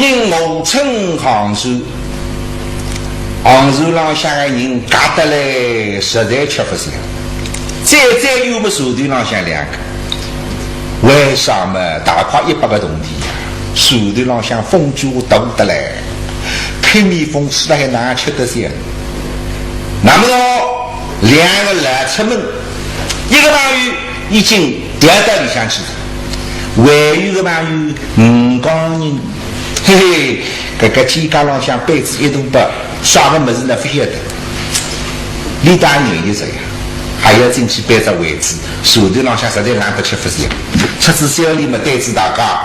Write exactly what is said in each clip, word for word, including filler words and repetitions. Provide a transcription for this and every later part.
人号称杭州，杭州浪向个人轧得来，实在吃勿消。再再有么船头浪向两个，为啥么？大概一百个铜钿呀，船头浪向风吹大得来，劈面风吹了还哪吃得消？那么两个来出门，一个朋友已经调到里向去了，还有一个朋友五江人，嘿嘿，搿个肩胛浪向背仔一大包，啥个物事呢？勿晓得。俚搭研究着呀，还要进去搬只位子，船头浪向实在冷得吃勿消。出仔小礼么对仔大家，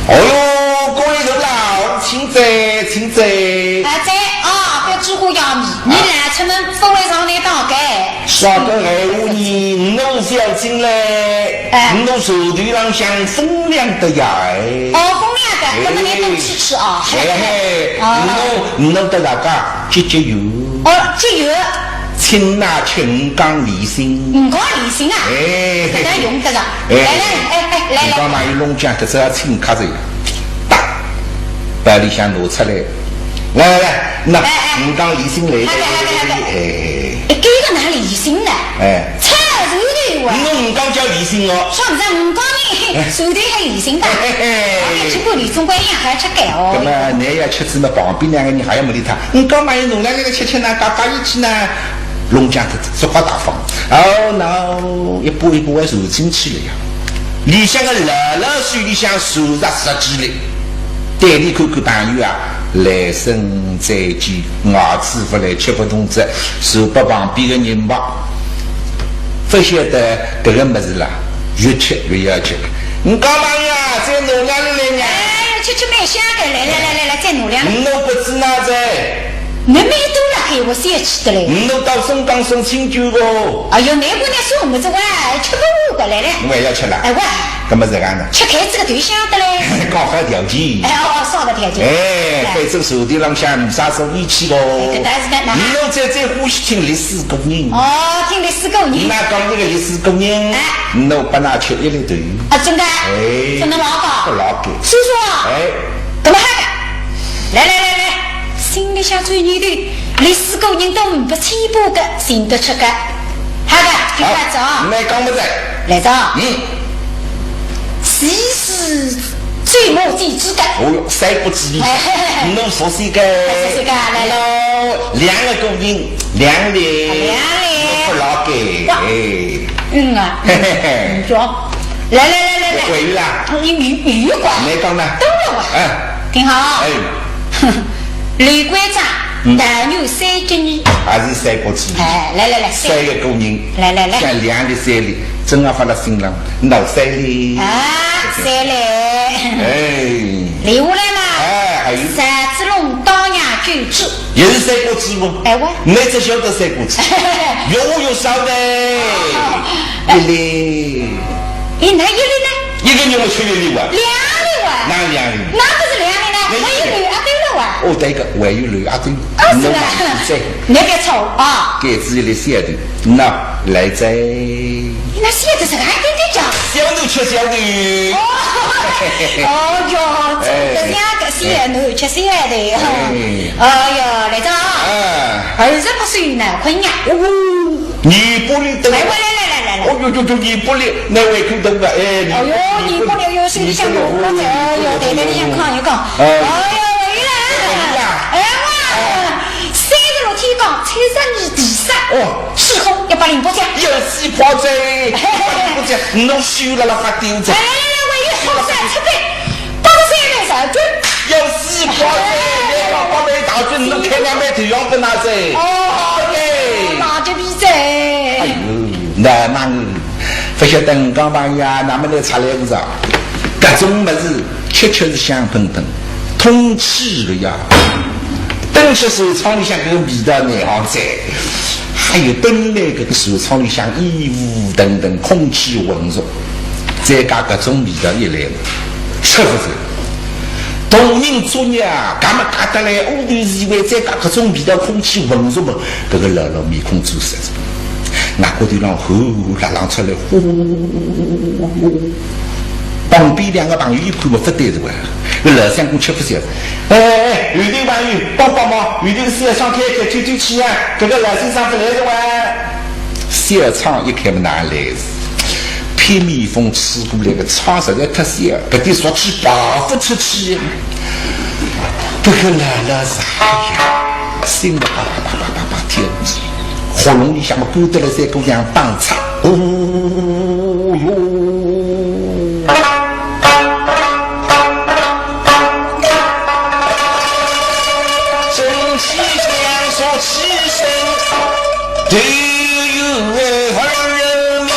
哦哟，各位同老，请坐，请坐。啊，坐啊，覅吱呼呀你，你来出门勿会上来当个。啥个闲话呢？我是要进来，哎。我船头浪向风凉得呀，哎。哦，风凉得，搿么侬多吹吹啊。哎，哎，哦。我，我搭大家节节缘。哦，节缘。请㑚吃五江醴心。五江醴心啊？哎。搿能用得着。哎。来来，哎，哎，来来。五江醴心弄僵，搿只要请客着呀。 包里向拿出来。来来来，喏，哎，哎。五江醴心来了。好的，好的，好的。哎。哎，搿个哪里醴心呢？哎。菜头的哇。侬五江叫醴心哦。说不定五江呢，哎。手头还醴心吧。嘿嘿嘿。哎，吃过李总管一样，还要吃改哦。那么，你要吃什么？旁边两个人还要没理他。五江嘛，侬来来来吃吃呢，搭搭一起呢。 弄僵脱，说话大方。哦，喏，一步一步还是进去了呀。里向个老老手里向手着十几粒，对俚看看朋友啊，来生再见，牙齿勿来吃勿动哉，传拨旁边个人吧。勿晓得搿个物事啦，越吃越要紧。你讲朋友啊，再弄两粒来呢？哎，吃吃蛮香个，来来来来来，再弄两粒。侬勿知哪哉？ 侬蛮多了，还有我小气的嘞。侬到松江送亲眷个。哎哟，难怪侬送么子哇，吃不完来嘞。我也要吃了。哎，我。那么这样呢？吃开这个对象的嘞。刚好条件。哎，哦，啥个条件？哎，哎。反正手头浪向没啥种义气个。哎，搿倒是的，那么。侬最最欢喜听历史故人。哦，听历史故人。那讲这个历史故人，哎。侬拨㑚吃一粒头。啊，真的？哎。真的老高？不老高。叔叔啊。哎。怎么还？来来来来。 心里想转念头，历史故人都没千把个寻得出个。好的，听好，来着啊。没讲没在。来着啊。嗯。谁是最没几只个？哦哟，三国志里，哎，侬熟悉个。熟悉个，来来。侬两个故人，两粒，两粒。不老个，哇。哎。嗯啊，嘿嘿嘿。嗯，说。来来来来来。还有啦。你你你管。没讲呢。等了我。哎。听好。哎。 刘关张，嗯。大牛三结义。还是三国志。哎，来来来，三个故人，来来来。像两粒三粒，正好放辣心浪，闹三粒。啊，三粒。哎。留下来嘛。哎，还有。单子龙当阳九子。也是三国志不？哎，我。没只晓得三国志。有有少的。哦。一粒。 哎，那一粒呢？一个人我吃一粒哇。两粒哇。哪两粒？那不是两粒呢？那一粒。还有刘阿斗了哇。哦，对个，还有刘阿斗。啊，是啊。侬忘记哉。侬别吵啊。给自己的小头，那来哉。那小头是俺跟你讲。小头吃小头。哦，哦哟，这个哎。两个小头吃小头。哎。哎哟，来着啊。哎。二十八岁闹困难。哦。 二百粒等。哎，喂，来来来来来。哦哟哟哟，二百粒，那胃口大个，哎，哦哟，二百粒，二百粒，哟，是个像我这，哎哟，对对，你想看一看。哎。哎哟，喂啦，哎哇，三十六天讲，七十二地煞，哦。气功一百零八讲。有四百岁，一百零八讲，侬虚了了发丢哉。哎，来来来，喂，有好三七八。 八个三万大军。要死快哉，那个八万大军，侬看两万头羊不拿哉。哦，对。那就比哉。哎呦，那么，不晓得讲朋友啊，那么来出来不着？各种物事，吃吃是香喷喷，通气的呀。等歇是舱里向搿个味道呢，好哉。还有本来搿个船舱里向衣物等等，空气浑浊。 再加搿种味道一来，吃勿消。大人作孽啊，搿么搿搭来，我都以为再加搿种味道，空气浑浊嘛，搿个老老面孔做色，额角头浪汗辣浪出来，呼。旁边两个朋友一看嘛，勿对是哇，搿老相公吃勿消。哎，哎，哎，后头朋友，帮帮忙，后头小窗开开，透透气啊，搿个老先生勿来是哇。小窗一开嘛，哪来是？ 片面风吹过来个，窗实在太小，搿点热气排勿出去。搿个老老是，哎呀，心里啪啪啪啪啪啪跳，喉咙里向么干得来像根棒槌。哦哟！真气将说气声，都有二人命。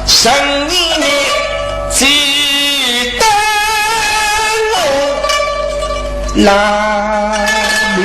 生命的最大拉力。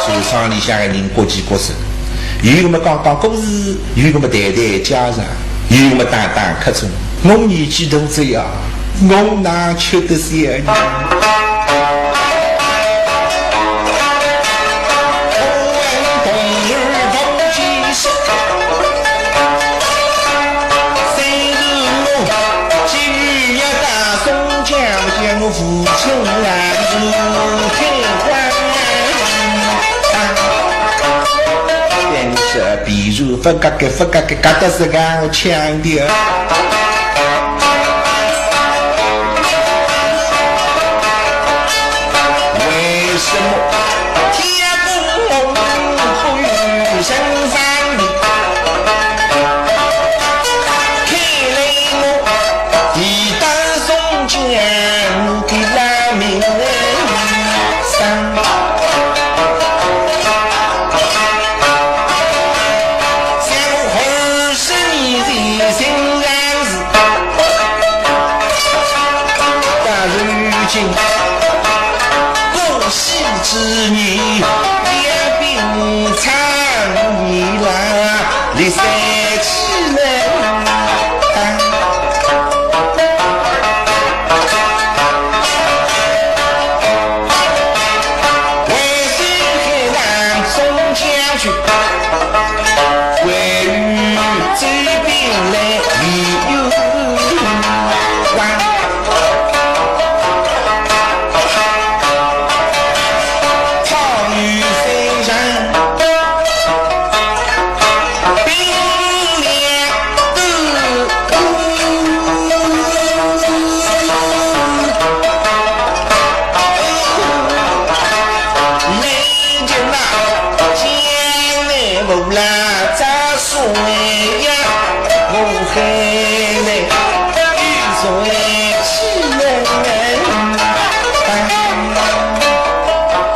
书场里向个人各见各色，有个么讲讲故事，有个么谈谈家常，有个么打打瞌钟。我年纪大哉呀，我哪吃得消呢？但是比如勿搿个勿搿个，搿搭是讲腔调。为什么天公公不与人商量？看来我提到松江，我的老名声。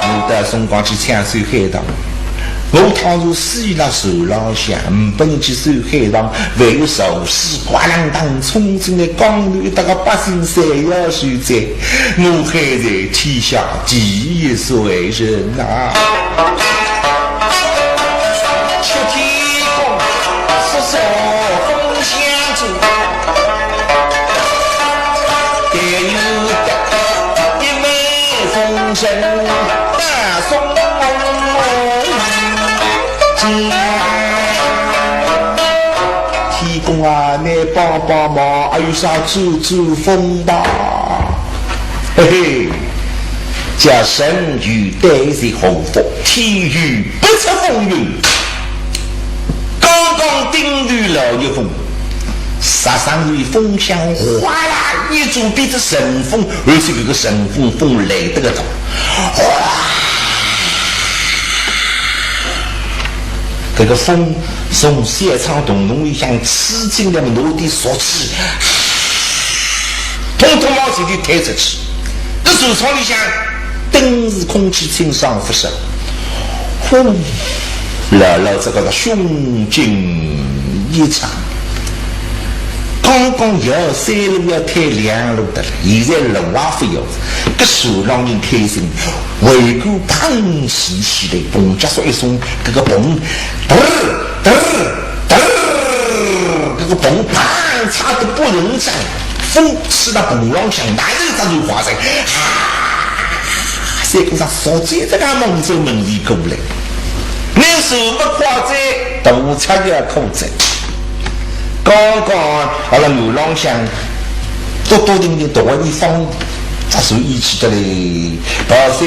我到辰光去抢收海棠，我倘若死辣船浪向，呒拨人去收海棠，万一潮水刮浪当冲进来，江南搭个百姓侪要受灾，我还是天下第一罪人呐！ 天公啊，拿帮帮忙，还有啥遮遮风吧？嘿嘿，叫人有对着祸福，天有不测风云。刚刚顶头落一风，杀上来风向哗啦一阵变得阵风，而且搿个阵风风来得个大。哗！搿个风从小窗洞洞里向吹进来么，落点熟气，统统往前头推出去。搿船舱里向顿时空气清爽勿少，呼，老老这个胸襟一畅。刚刚要山路要退两路的了，现在路也勿要，搿船浪人开心，桅杆嘭提起来，篷脚索一松，搿个篷，嘚儿嘚儿嘚儿，搿个篷嘭插得不能张，风吹到篷浪向，哪能张就划在，啊，三个人说这这个猛走猛地过来，你手勿快哉，大出要苦哉。刚刚阿拉岸浪向，笃笃定定大个地方，只手一起得嘞，跑三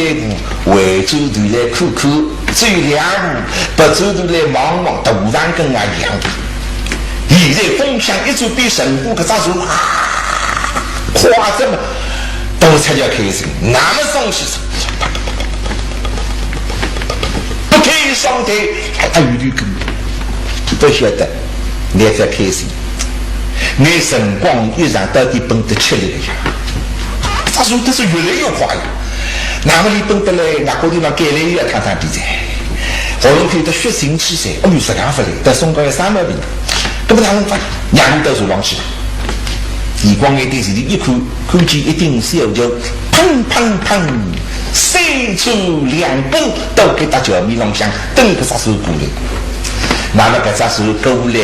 步，回转头来看看，走两步，别转头来望望，大船跟啊一样。现在风向一转变成功，搿只船啊，快得么，大出要开心，那么上去，不开双腿，还有点跟，不晓得，你在开心。 拿辰光一长，到底奔得吃力个呀。只船是越来越快呀。那么伊奔得来，外国地方赶来也要趟趟比赛，喉咙口得血腥气噻，哦哟，实梗勿来，但松江有啥毛病？搿么哪能法？让伊到船浪去吧。余光一对前头一看，看见一顶小轿，砰砰砰，三车两蹦，倒开到桥面浪向，等搿只船过来。那么搿只船过来，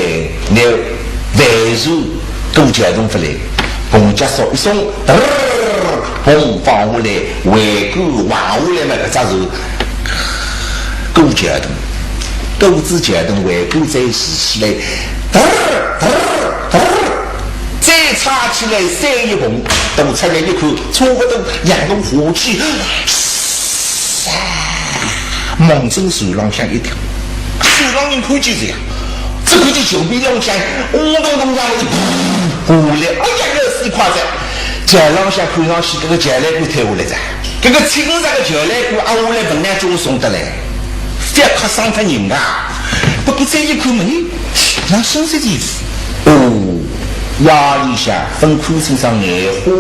拿 帆船过桥洞勿来，篷脚索一松，嘚儿，篷放下来，桅杆横下来嘛，搿只船过桥洞，过仔桥洞，桅杆再竖起来，嘚儿嘚儿嘚儿，再插起来三一篷，大出来一看，差勿多，让伊下去， 猛正船浪向一跳，船浪人看见哉呀，只看见桥边浪向，轰隆隆响么就噗下来，哎呀，要死快哉！桥浪向看上去搿个桥栏杆退下来哉，搿个青色个桥栏杆压下来，本来就松得来，覅吓伤脱人家。不过再一看么，咦，哪生啥事体？哦， 夜里向朆看清爽眼花，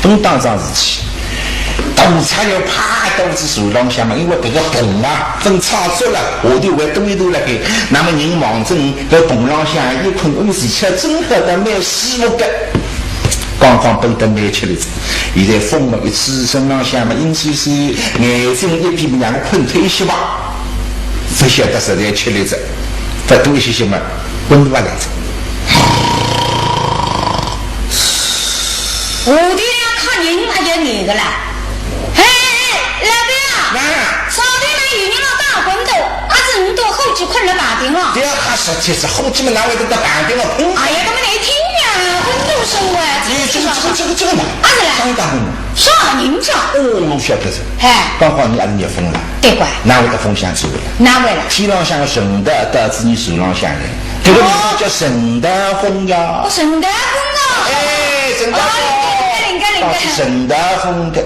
朆当桩事体。大出要爬到仔船浪向嘛，因为搿个篷啊，朆插足了，下头还多一段辣海。那么人望准搿篷浪向一困，哎哟，实在真好，倒蛮舒服个。刚刚奔得蛮吃力哉，现在风嘛一吹，身浪向嘛阴森森，眼睛一闭，让我困脱一歇吧。勿晓得实在吃力哉，勿多一歇歇嘛， 昏过来哉。下头两个客人还要眼个啦。嘿，嘿，嘿，老板啊，啊。上头嘛有人辣打混头，阿是倷到后头困了房顶了？对啊，他实在是后头嘛，哪会得到房顶了？嗯。哎呀，搿么难听呀，混头生活，你这个，这个，这个，这个嘛，啊，是啦。相当混。啥人家？哦，我晓得哉。 哎。刚刚你阿是热风了？对个。哪会得风向吹过来？哪会了？天浪向个顺带到仔你船浪向来，搿个名字叫顺带风呀。哦，顺带风啊。哎，顺带风。哦，灵个，灵个，灵个。倒是顺带风个。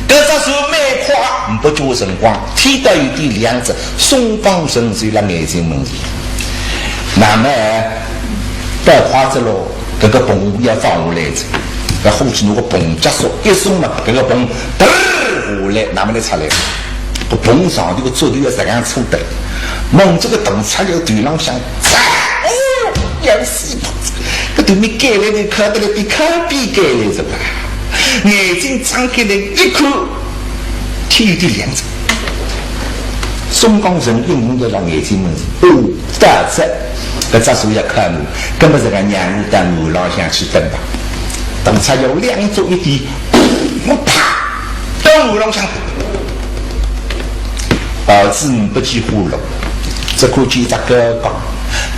搿只船蛮快，呒不几辰光，天倒有点亮哉，松江城就辣眼睛门前。那么，到快哉咯， 搿个篷要放下来哉，搿伙计拿个篷脚索一松嘛，搿个篷嘚儿下来，那么来出来，搿篷上头个竹头要实梗粗得，望仔搿大出要头浪向，嚓，哦哟，要死脱哉，搿头面盖来头，靠得来比靠边盖来哉吧，眼睛张开来一看， 天有点亮哉。松江城一眼就辣眼睛门前，哦，到哉，搿只船要靠岸，搿么实梗让我到岸浪向去等吧。大出要两足一点，我啪，到岸浪向，跑仔呒不几化路，只看见一只高架，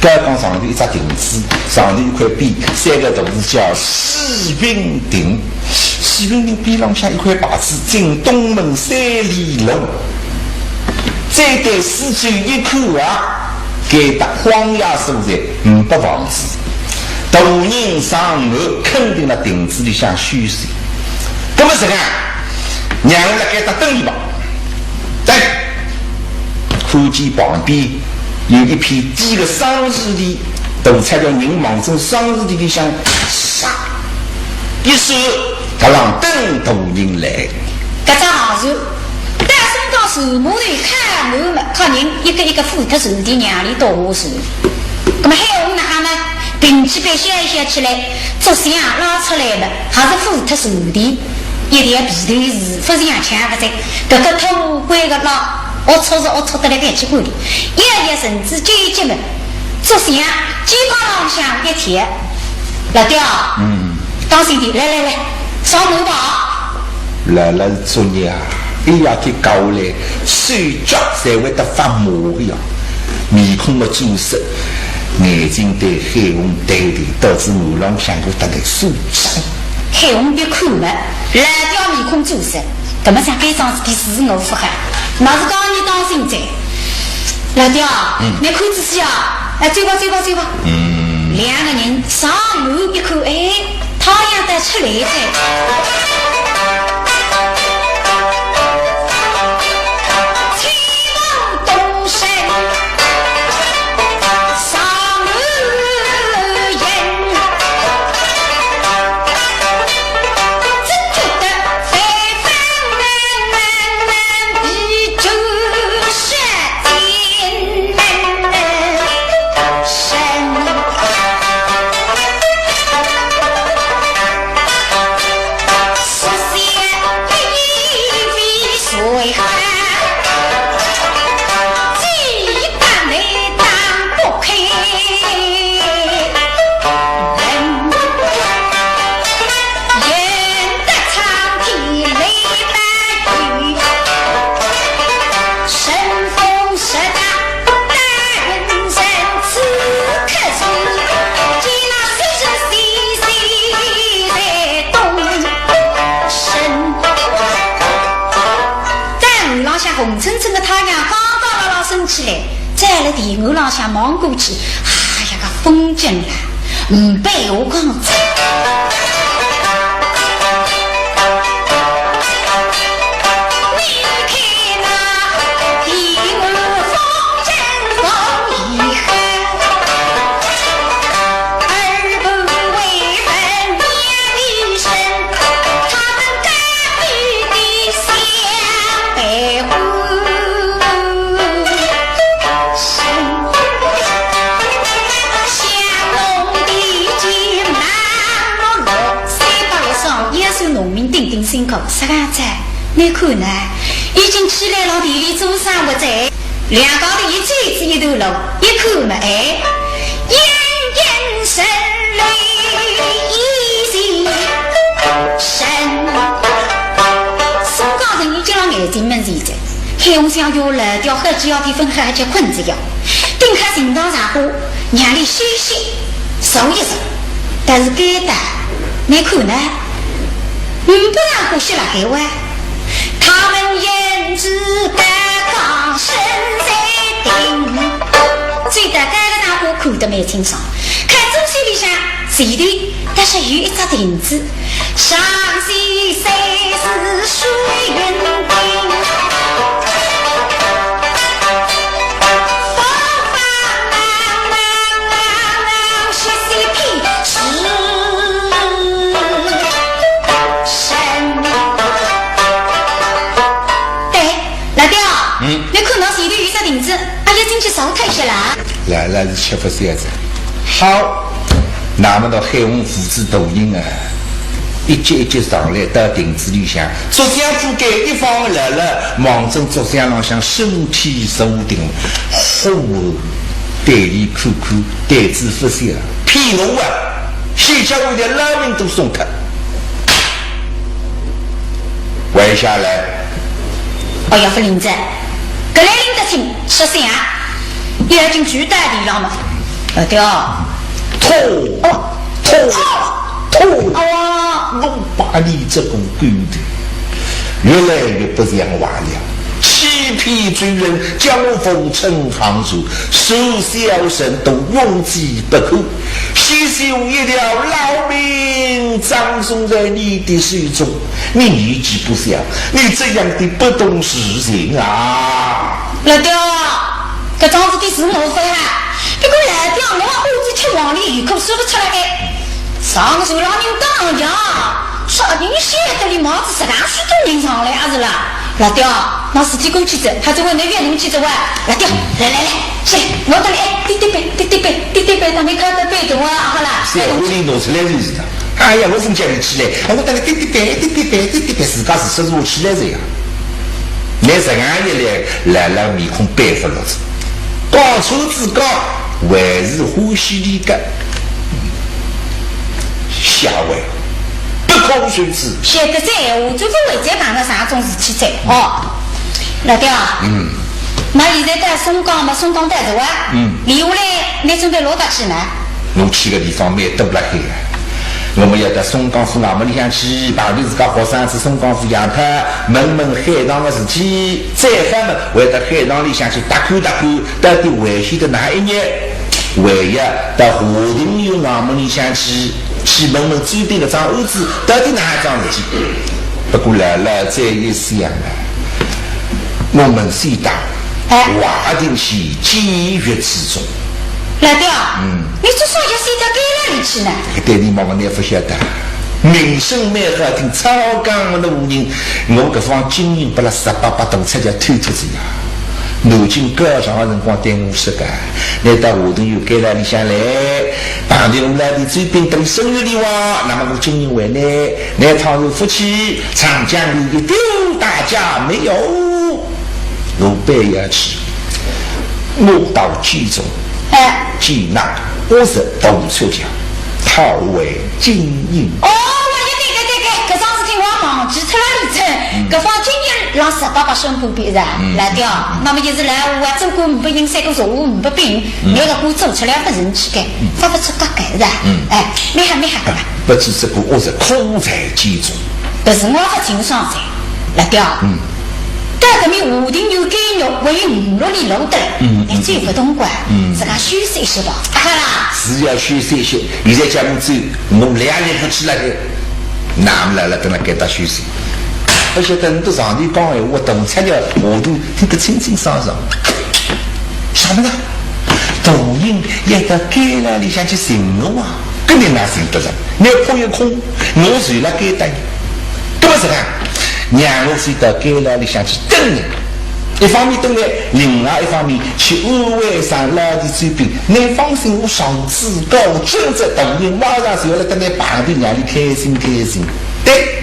刚刚上头一只亭子，上头一块匾，三个大字叫西平亭。西平亭匾浪向一块牌子，进东门三里路。再对四周一看啊，搿搭荒野所在，呒不房子。大人上岸肯定辣亭子里向休息。那么这个，让我辣搿搭等伊吧。对。 看见旁边有一片低个桑树地，大出叫人望准桑树地里向，唰一闪，搭浪等大人来。搿只行船，到松江船码头靠岸嘛，靠人一个一个扶脱船底让俚到下船。那么海洪哪哈呢？平起背削一削起来，竹箱拉出来嘛，还是扶脱船底。 一条皮头是勿像枪勿在，搿个土灰个拉，龌龊是龌龊得来勿要去管伊。一夜日子就急么，竹箱肩胛浪向一贴，老刁，嗯。当心点，来来来，上岸吧。老老是作孽啊，一夜天搞下来，手脚侪会得发麻个呀，面孔么腫色，眼睛对海洪对对，到仔岸浪向个搭来手掌。 海洪一看嘛，老刁面孔腫色，搿么像该桩事体是我勿好，那是讲你当心哉。老刁，嗯。侬看仔细啊，哎，走吧，走吧，走吧。嗯。两个人上岸一看，哎，太阳倒出来哉。在岸浪向红澄澄个太阳刚刚辣辣升起来，再辣堤岸浪向望过去，哎呀，个风景啊，呒不闲话讲哉。你看那堤岸风景风雨海，二步为分别离身，他们该 三百六十行，也算农民顶顶辛苦，啥个样子？你看呢，已经起来了，地里做生活哉。 两家头一走仔一段路，一看嘛，哎，隐隐神雷已现身。松江城已经辣眼睛门前哉，海洪想要来掉，还只要地方还叫困仔要，顶开寻到场化，让俚歇歇，坐一坐。但是该搭，你看呢？ 嗯，不然欢喜辣海哇。他们胭脂高高身在顶。走到该个场化看得蛮清爽，看左手里向前头，但是有一只亭子，上头三字水云亭。 对，老刁，嗯。你看到前头有只亭子，阿要进去坐脱一歇啦？来了，是吃勿消哉。好，那么到海洪父子大人啊， 一级一级上来到亭子里向，竹箱铺盖一放辣辣，望准竹箱浪向身体坐定，呼，对伊看看，对仔勿笑，骗我啊！险些为条老命都送脱。跪下来。哎呀，勿灵哉，搿来拎得清，说啥啊？要紧举到地浪嘛。老刁。拖，拖，拖！啊！我把你这个狗头，越来越不像话了。欺骗罪人，将我奉承行罪，受小人都用之不可，险些一条老命葬送在你的手中。你年纪不小，你这样的不懂事情啊！老刁，搿桩事体是我勿对啊，不过老刁，我儿子吃黄连有苦说勿出来个。上个船浪人打仗，啥人晓得伊帽子实梗许多人上来啊是啦？老刁，拿事体过去哉，还是为难越侬去哉哇？老刁，来来来，起来，我搭侬哎，点点背，点点背，点点背，搭侬靠得背动啊，好啦。小狐狸拿出来就是的。哎呀，我怎么叫你起来？哎，我搭侬点点背，点点背，点点背，自家是说是我起来哉呀。 拿实梗一来，老老面孔板勿落哉，讲错仔讲，还是欢喜俚个。下回不可如此。晓得哉，下转勿会再碰着啥种事体哉。哦，老刁啊，嗯。那现在到松江嘛，松江到哉哇？嗯。留下来，侬准备落搭去呢？ 我去个地方蛮多辣海个。我们要到松江府衙门里向去，碰着自家学生子松江府杨太，问问海上个事体，再翻么，回到海上里向去搭看搭看，到底危险得哪一日，还要到华亭县衙门里向去，去问问周斌搿桩案子到底哪一桩事体。不过老老再一想啊，我们先到，哎。华亭县监狱之中。 老刁，嗯。侬做啥要先到监牢里去呢？搿点倷望望倷勿晓得，名声蛮好听，操江湖人，我搿方金印拨勒十八百大钞叫偷脱仔呀。南京告状个辰光对我说个，倷到华亭县监牢里向来，碰着我老弟周斌搭俚申冤理话，那么我金印还倷，倷倘若勿去，长江流域丢大家没有？ 我背要去，我到冀州，哎。冀南，我是大出家，讨回金印。哦，我一定个，对个，搿桩事体我忘记脱了，李成。嗯。搿方金印让十八百身旁边是吧？嗯。来的哦，嗯。那么就是来，我做官呒不印，三个坐下呒不兵，嗯。拿个官做出来勿成器个，嗯。发勿出格格是吧？嗯。哎，蛮好，蛮好，蛮好。哎，不知这个我是苦在其中。搿是我勿清爽噻，来的哦。嗯。 到搿面华亭县监狱还有五六里路得，嗯，嗯，倷走勿动个，嗯。自家休息一歇吧。好啦。是要休息一歇，现在叫我走，我两日勿去了，那么老老等辣该搭休息。而且等到上头讲闲话，大出家下头听得清清爽爽。啥物事？大人要到监牢里向去寻我啊？ 搿倷哪寻得着？倷怕一空，我就辣该搭。搿么是讲，让我先到监牢里向去等倷。一方面等倷，另外一方面去安慰上老弟周斌。倷放心，我上次告状，大人马上就要来搭倷碰头，让倷开心开心。对，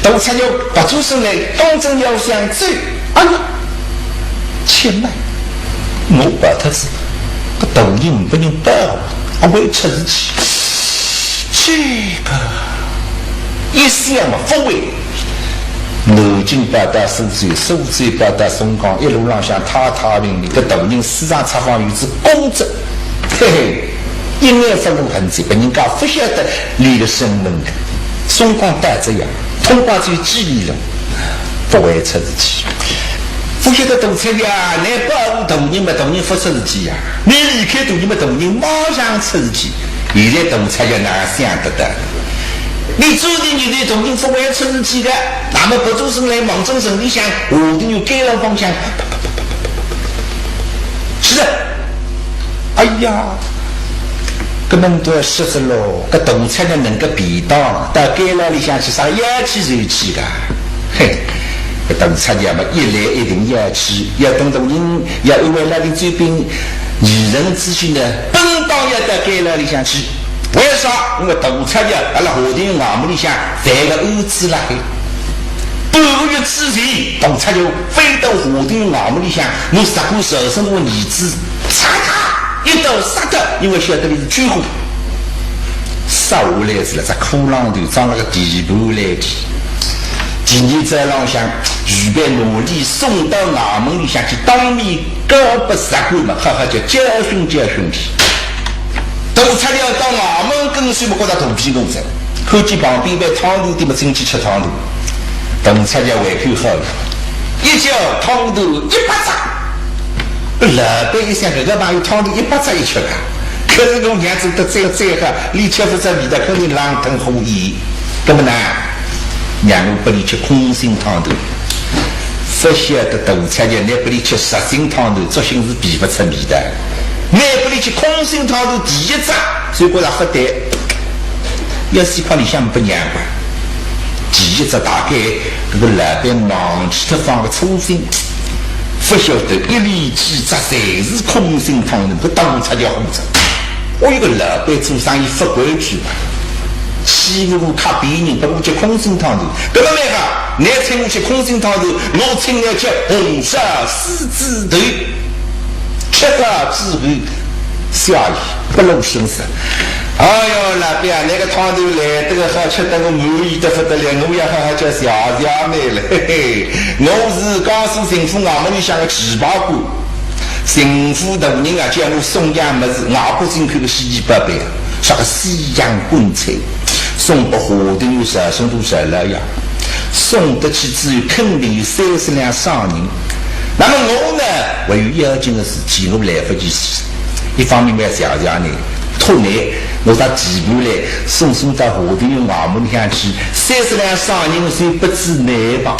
大出家爬起身来，刚正要想走，哎呀，且慢，我跑脱仔，搿大人呒不人保护，阿会出事体。 这个一想嘛，勿会。南京跑到苏州，苏州跑到松江，一路浪向太太平平，搿大人时常出访有仔功德，嘿嘿，一眼勿露痕迹，别人家勿晓得俚个身份个。松江到仔呀，通过仔几里路，勿会出事体。勿晓得大出家，倷保护大人嘛，大人勿出事体呀，倷离开大人嘛，大人马上出事体。 现在大出家哪想得到？倷注定现在大人勿会出事体个，那么爬起身来望准城里向，华亭县监牢方向。是的。哎呀，搿么倒说着咯，搿大出家能够便当，到监牢里向去啥要去就去个。 嘿，搿大出家嘛，一来一定要去，要等大人，要安慰老弟周斌，二人之间呢，本当要到监牢里向去。为啥？因为大出家阿拉华亭县衙门里向犯个案子辣海。半个月之前，大出家飞到华亭县衙门里向，拿杀官赵生个儿子，嚓嚓一刀杀掉，因为晓得俚是军户。 杀下来是辣只骷髅头，装了个地盘来的。第二朝浪向，预备拿俚送到衙门里向去，当面交拨杀官嘛，好好叫教训教训俚。大赤脚到衙门跟首么觉着肚皮饿哉，看见旁边爿汤头店么进去吃汤头。大赤脚胃口好，一叫汤头一百只。老板一想，搿个朋友汤头一百只一吃啊，可是我娘做得再再好，伊吃勿出味道，肯定狼吞虎咽。搿么呢，让我拨伊吃空心汤头。勿晓得大赤脚，拿拨伊吃实心汤头，作兴是比勿出味道。拿拨伊吃空心汤头，第一只，就觉着勿对，要死快里向勿让个。第一只大概搿个老板忘记脱放个粗心，勿晓得一连几只侪是空心汤头，搿大赤脚火着。我一个老板做生意勿规矩嘛，欺负我客边人，拨我吃空心汤头，搿么蛮好，侬请我吃空心汤头，我请侬吃红烧狮子头。 吃到之后，笑意不露声色。哎哟，老板啊，搿个汤头来得个好，吃得我满意得不得了，我也好好叫谢谢侬了。嘿嘿，我是江苏巡抚衙门里向个旗牌官，巡抚大人啊，叫我送样物事，外国进口个稀奇宝贝，啥个西洋棺材，送拨华东有啥送多少了呀？送得去之后肯定有三十两赏银。 那么我呢，还有要紧个事体，我来勿及去。一方面嘛，谢谢侬，托侬，我到地盘来，送送到华东衙门里向去，三十两赏银我先拨仔侬吧。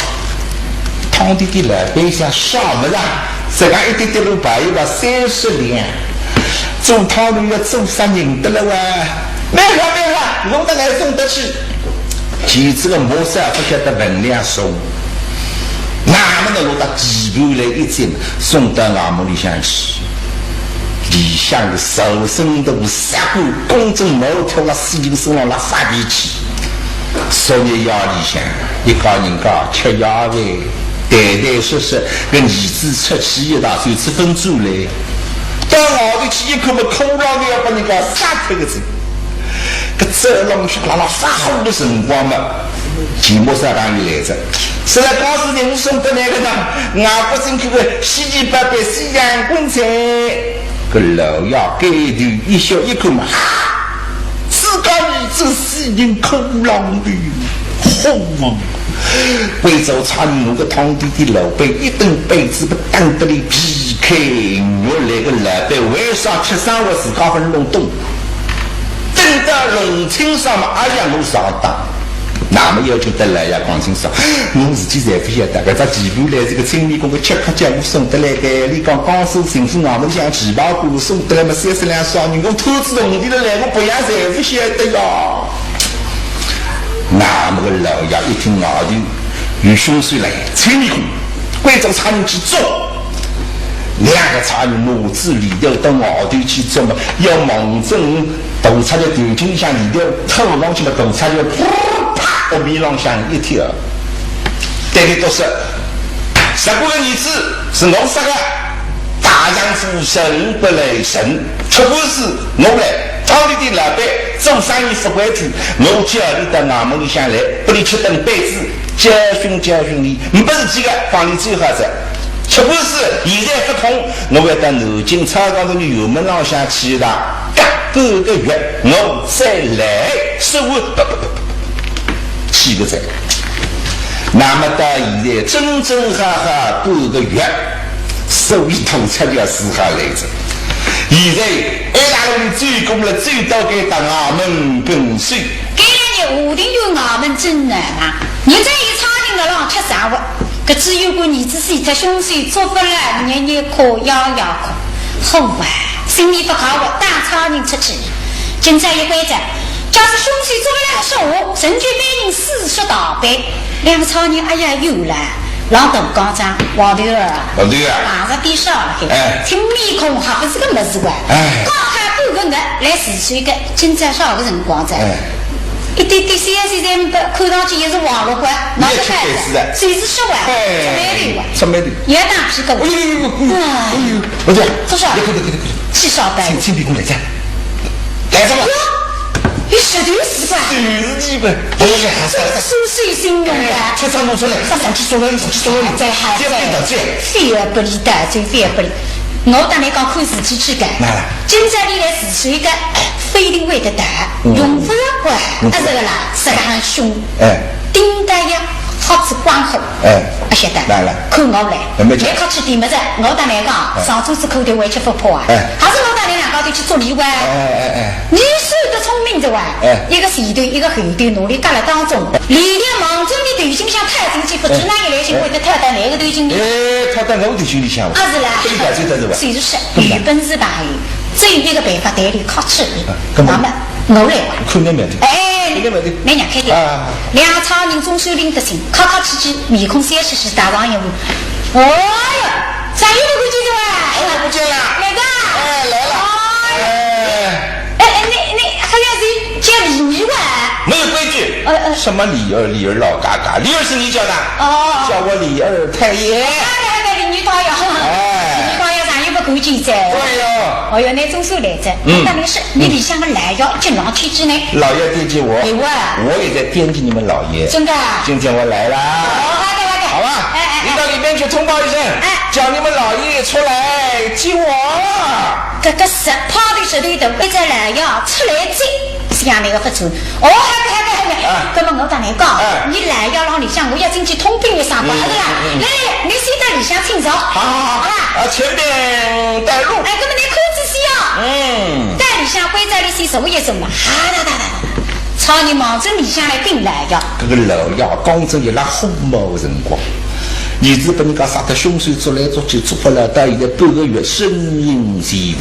汤头店老板想啥物事啊？自家一点点路跑一跑三十两，做汤头要做啥人得了哇？蛮好蛮好，弄得来送得去。 其实个木砂勿晓得分量重，那么呢，落到地盘来一浸，送到衙门里向去。里向个手伸头杀官公正毛头了，死人身浪了发脾气。昨日夜里向，一家人家吃夜饭，谈谈说说，搿儿子出去一趟，就此分转来。到外头去一看么，骷髅头要拨人家杀脱个哉。 搿走浪向辣辣发火个辰光嘛，钱木砂堂又来哉。是辣告诉人送拨侬个呢，外国进口个稀奇宝贝西洋棺材。搿老爷抬头一笑一看嘛，哈，自家儿子死人骷髅头，火啊！贵州察院个汤店店老板一顿杯子拨打得来皮开肉裂个，老板为啥吃生活自家勿弄懂？ 等到弄清爽嘛，哎呀，我上当。那么要紧得来呀，讲清爽，我自己侪勿晓得，搿只地盘来是个青面孔个吃客叫我送得来个，伊讲江苏巡抚衙门里向旗牌官送得来嘛，三十两赏银，我拖仔铜钿了来，我别样侪勿晓得呀。那么个老爷一听外头有凶手来，青面孔，关照差人去捉。 两个差人拿仔链条到外头去捉嘛，要望准大赤脚头颈里向链条套上去嘛，大赤脚噗，啪，屋面浪向一跳。对伊笃说，杀官个儿子是我杀个，大丈夫人不来人，吃官司我来，汤店店老板做生意勿规矩，我叫伊到衙门里向来，拨伊吃顿板子，教训教训伊，呒不事体个，放伊走好哉。 吃官司现在勿空，我要到南京朝堂个衙门浪向去一趟，隔半个月我再来，说我去个哉。那么到现在整整好好半个月，所以大赤脚是好来哉。现在一大路走过来，走到该搭衙门跟首。该两日下定有衙门审案嘛，现在有差人辣浪吃生活。 搿只有个儿子死脱，凶手捉勿牢，日日哭，夜夜哭，好啊，心里勿快活，带差人出去。今朝一关照，假使凶手捉勿牢个说话，仍旧每人四十大板。两个差人哎呀有了，老大讲张，王头儿啊，王头儿啊，碰着点啥了嘿？哎，青面孔还勿是个物事哇？哎，刚刚半个月来自首个，今朝啥个辰光哉？哎。 一点点小事侪呒不，看上去也是网络官，脑子开始，随时说话，哎，出卖头啊，出卖头。也打屁股。哎呦呦呦呦呦，哎呦，我讲，做啥？快点快点快点，去上班。青面孔来哉，来哉嘛。哟，你舌头是吧？就是你们，哎呀，这个是谁形容的？哎，出场弄出来，上去说了，上去说了，再还再，不要得罪，不要得罪，不要得罪。我当然讲看事体去干。哪了？今朝你来自首个，勿一定会得到，嗯。用勿着管，嗯。啊，搿个啦，实梗凶。哎。顶到要好子光火，哎。啊，晓得？来了。看我来，哎，没错。你客气点么子，我搭你讲，哎。上车子口头回去勿怕啊，哎。还是我搭你两家头去捉俚哇。哎，哎，哎，哎。你算得聪明着哇，哎。一个前头，一个后头，拿俚夹了当中，里向望准你头颈向探进去，勿知哪一来心会得探到哪个头颈里。哎，探到我头颈里向哇。啊，是啦。搿个搞错脱是吧？所以说，有本事吧，还有。 只有一个办法对俚客气。啊，搿么那么我来吧。看侬面子。哎，看侬面子。侬让开点。啊。两个差人总算拎得清，客客气气，面孔笑嘻嘻，踏上一步。哦哟，啥人勿见了啊？哎，我不见了。哪个？哎，来了。哎。哎，哎，你，你还要是叫礼仪哇？没有规矩。呃，呃。什么礼仪，礼仪老嘎嘎，礼仪是你叫的？哦。叫我李二太爷。哎，哎，哎，李二太爷。哎。李二太爷，啥人勿 估计在。对哟。哦哟，那总算来着。嗯。那没事，你里向个老爷经常惦记呢。老爷惦记我，对哇。我也在惦记你们老爷。真的啊？今天我来啦。哦，好的，好的。好吧，哎，哎，哎。你到里面去通报一声，哎。叫你们老爷出来接我。搿个是怕的是对的，一只老爷出来接，是这样的一个发展。哦，好的，好的，好的。啊。那么我搭你讲，哎。你老爷让里向，我要进去通禀一声，嗯，好的啦。嗯，嗯，嗯。来，来，来，你先到里向请坐。好，好，好。好吧。 啊，前边带路。哎，那么你看仔细哦。嗯。到里向关照俚先坐一坐嘛。哈哒哒哒哒，差人望准里向来禀来呀。搿个老爷刚正伊拉火冒辰光，儿子拨人家杀脱，凶手捉来捉去，捉勿牢，到现在半个月，声音全无。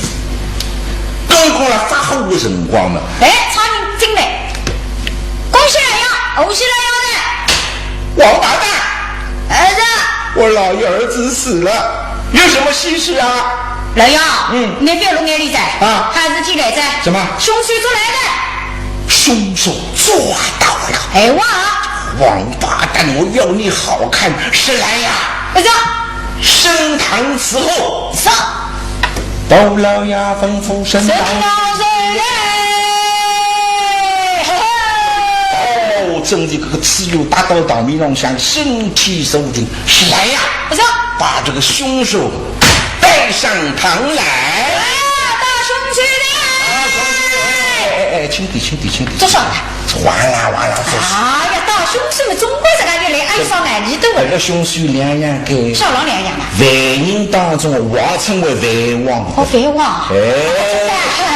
刚刚辣发火个辰光嘛。哎，差人进来，恭喜老爷，贺喜老爷呢。王八蛋！ 儿子。我老爷儿子死了，有什么喜事啊？老爷，嗯。你覅落眼泪哉。啊。啥事体来哉？什么？凶手捉来了。凶手抓到了。哎哇。王八蛋，我要你好看，是来呀。儿子。升堂伺候。是。 包老爷吩咐升堂。升堂受礼。哦，真的，搿个知县踏到堂面浪向，身体坐定，是来呀。不是。把这个凶手带上堂来。啊，带凶手来。啊，凶手来。哎，哎，哎，轻点，轻点，轻点。多少啊？ 哗啦哗啦作响。哎呀，带凶手么，总归是感觉来哀伤啊，你都搿个凶手两样个。啥两样嘛？犯人当中号称为犯王。哦，犯王。哎，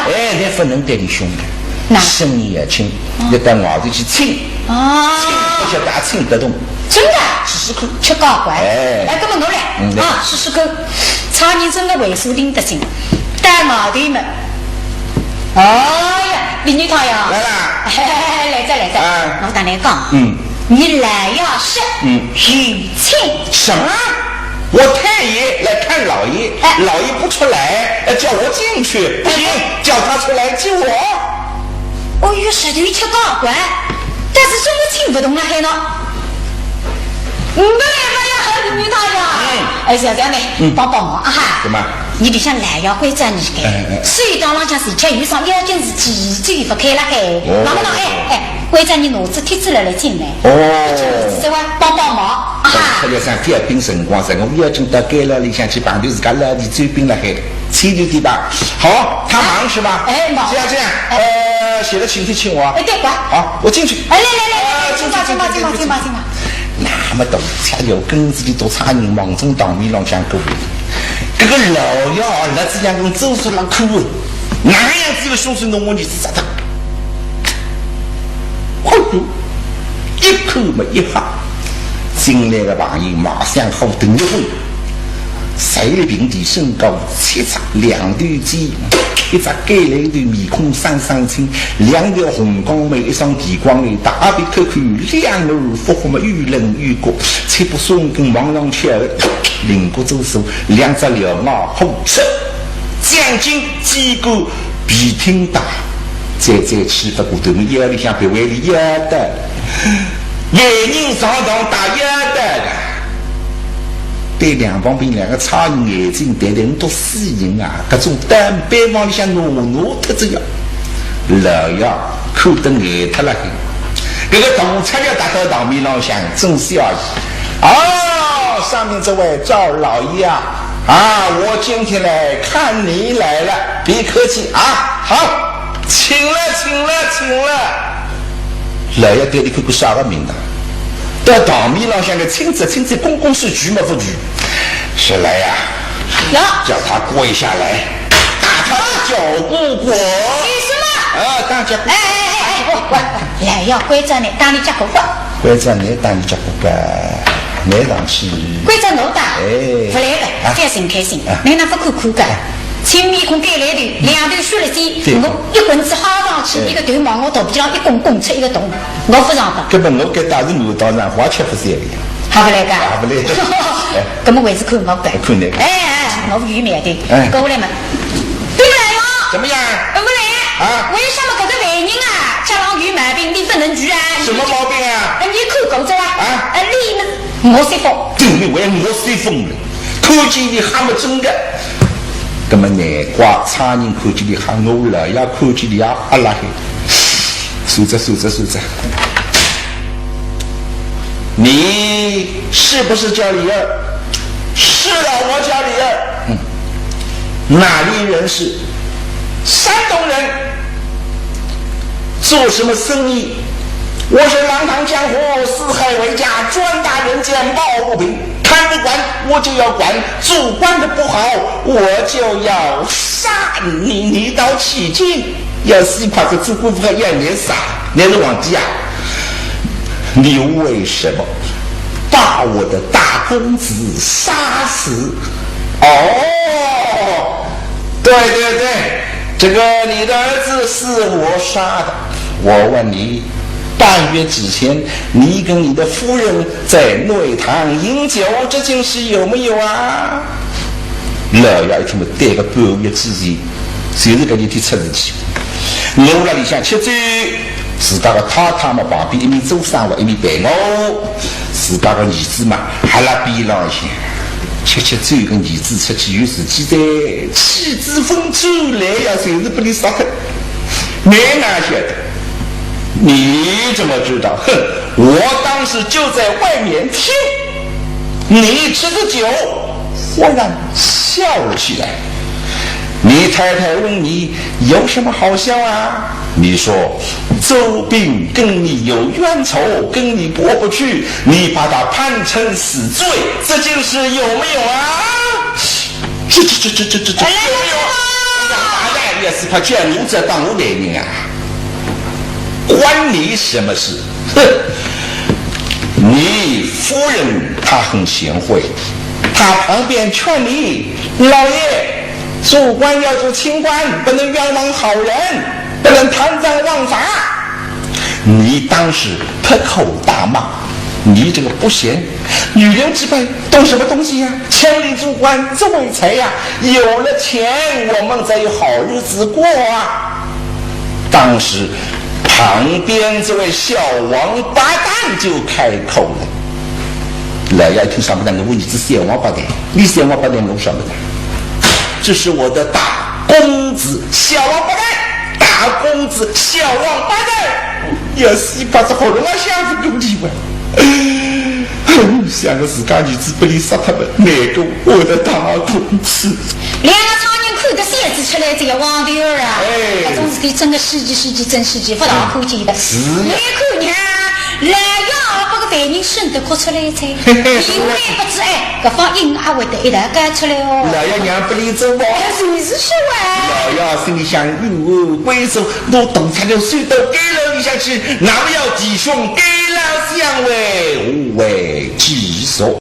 哎，你不能对俚凶的。那。声音要轻，哦。要到外头去请。哦。请，不晓得请得动。真的？试试看。吃高官。哎。哎，搿么我来，嗯，来。啊，试试看。差人真的为所听得清，到外头么， 哦呀，李二太爷。来啦。来哉，来哉。啊。我搭你讲，嗯。你老爷说，嗯。有请。什么？我太爷来看老爷，哎。老爷不出来，呃，叫我进去，不行，哎。叫他出来接我。哦哟，舌头吃高官，但是真的请不动了，还呢。 没有，没有，李二太爷。嗯。哎，小姐呢，嗯。帮帮忙啊哈。什么？你里向老爷关照你个，哎，哎，哎。所以当浪向是吃有啥要紧事体，嘴勿开了嘿。哦。那么呢，哎，哎，关照你拿只帖子来来进来。哦。这个是吧，帮帮忙啊哈。哦，他要想覅盯辰光，辰光要紧到监牢里向去碰头自家老弟周斌了嘿。 请你的吧。好，他忙是吧？哎，忙。这样，这样，哎。呃，写了请帖请我。哎，对，快。好，我进去。哎，来，来，来，来，啊，请吧，进去，请吧，进去，请吧，进去。那么多，才有跟自己多差人望准堂面浪向过。搿个老爷啊，老子两个人做出了苦，哪样子个凶手弄我儿子杀脱？哎哟，一口没一哈，进来个朋友马上好等一会。 谁料平地身高七尺两头肩，一只橄榄头面孔生生青，两条红光眉，一双地光眼，大鼻口口，两耳福福么又冷又高，七八双根望上去，灵骨左手，两只獠牙虎刺，将近肩胛，鼻挺大，再再气不过头么腰里向别位里腰带，犯人上当打腰带的。 对两旁边两个差人眼睛对对，你都死人啊！搿种单板房里向挪挪脱仔呀，老爷看得呆脱了。搿个大赤佬踏到堂面浪向，真是啊！啊，上面这位赵老爷啊，啊，我今天来看你来了，别客气啊，好。请了，请了，请了。老爷对俚看看啥个名堂？到堂面浪向个请哉请哉，恭恭敬敬么勿去。是老爷，喏，叫他跪下来，大家叫过过。为什么？啊，大家哎哎哎哎，我我来要关照你，打你家伙过。关照你，打你家伙过，没上去。关照我打，哎勿来个，啊开心开心啊，侬哪勿看看个？青面孔盖来头，两头竖了尖，对我一棍子薅上去，哎一个头往我肚皮浪一拱，拱出一个洞，我勿上当，搿么我搿搭是我当然花吃勿消个呀，还勿来个？还勿来。哎，搿么还是看我个。我看侬个。哎哎，我有面的，哎过来嘛。对勿来哟。怎么样？呃，勿来。啊为什么搿个犯人啊，脚浪有毛病，你勿能治啊？什么毛病啊？哎，你看过哉啊？啊哎，你们我说服。对，我也我说服了，看见俚吓么真个。搿么难怪差人看见俚吓，我老爷看见俚也吓了嘿。算哉算哉算哉。你是不是叫李二？是的，我叫李二。嗯，哪里人士？山东人。做什么生意？我是狼汤江湖四海为家，专打人间抱不平，看不惯我就要管，主管的不好我就要杀。你你倒起劲，要死快，这主管勿要你杀，你是皇帝啊？你为什么把我的大公子杀死？哦，对对对，这个你的儿子是我杀的。我问你，半月之前，你跟你的夫人在内堂饮酒，这件事有没有啊？老爷一听么，对个半月之前，就是搿日天出事体。我辣里向吃酒，自家个太太嘛旁边一面做生活一面陪我，自家个儿子嘛还辣边浪向。吃吃酒，个儿子出去有事体哉，妻子分出来呀，就是拨俚杀脱。侬哪晓得？你怎么知道？哼，我当时就在外面听。你吃着酒，忽然笑了起来。你太太问你有什么好笑啊？你说周斌跟你有冤仇，跟你过不去，你把他判成死罪，这件事有没有啊？这这这这这这这哎来来来哎呀，也是怕见我这当我男人啊，关你什么事？哼，你夫人她很贤惠，她旁边劝你，老爷，做官要做清官，不能冤枉好人，不能贪赃枉法。你当时破口大骂，你这个不贤，女流之辈懂什么东西呀？千里做官这为财呀，有了钱我们才有好日子过啊。当时旁边这位小王八蛋就开口了。老爷一听上不得，我问你是小王八蛋，你小王八蛋我上不得。这是我的大公子，小王八蛋，大公子，小王八蛋，要死，把这喉咙啊想不够地方。想个自家儿子拨俚杀脱了，难过我的大公子。两个商人看得笑仔出来，这个王头儿啊，哎搿种事体真个稀奇稀奇，真稀奇，勿大可见的。是呀侬看呢，老爷拨个犯人审得哭出来哉，嘿嘿因为勿知哎，搿方印也会得一道交出来哦。老爷娘拨俚做么？哎，就是说啊。老爷心里想，有后归首，我动出了手到监牢里向去，那么要弟兄监牢